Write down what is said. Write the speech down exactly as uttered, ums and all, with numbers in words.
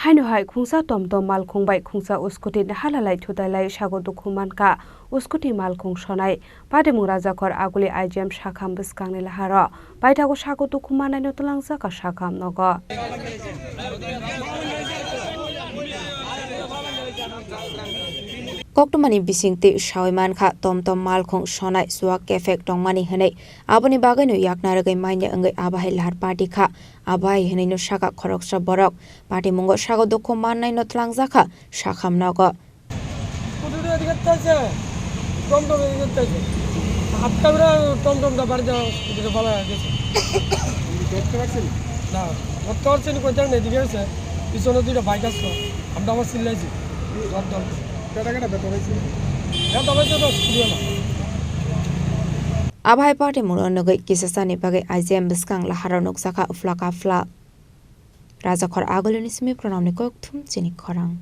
Haino hai khungsa tomtom malkhung bai khungsa uskuti ni halalai thutailai sago dukhu mankha uskuti malkhung sonai. Patimung Rajakhor Aguli I G M sakham bwskangni laharo paithago sago dukhu mannaino twlangjakha sakham nogo. Koktwmani bisingtwi sawi mankha, tomtom malkhung sonai chuak kephek tongmani hwnwi. Aboni bagwino yakna rwgwi manya wngwi abo hai lahar party kha. Abo hai hwnwino sakha khoroksa borok. Patimungo sago dukhu mannaino twlangjakha sakham nogo. স্কুটিটা এদিকে চাইছে, টমটম এদিকে চাইছে। হাতটা করে টমটমটা বাড়ি যাওয়া স্কুটিটা পালা গেছে। দেখতে পাচ্ছেন? না, ধরতে পারছি না, কইতে না, এদিকে আছে। পিছনে দুইটা বাইক আসলো, আমরা আবার চিল্লাইছি। ধর, ধর। কেটা কেটা বেতন হয়েছিল? বেতন হয়েছে তো স্কুটি হলো। Abo hai party mungno nugwi kisasani bagwi I G M bwskang laharo nukjakha uphla kaphla. Rajakhor Agulini simi Pranamni kokthum chini khorang.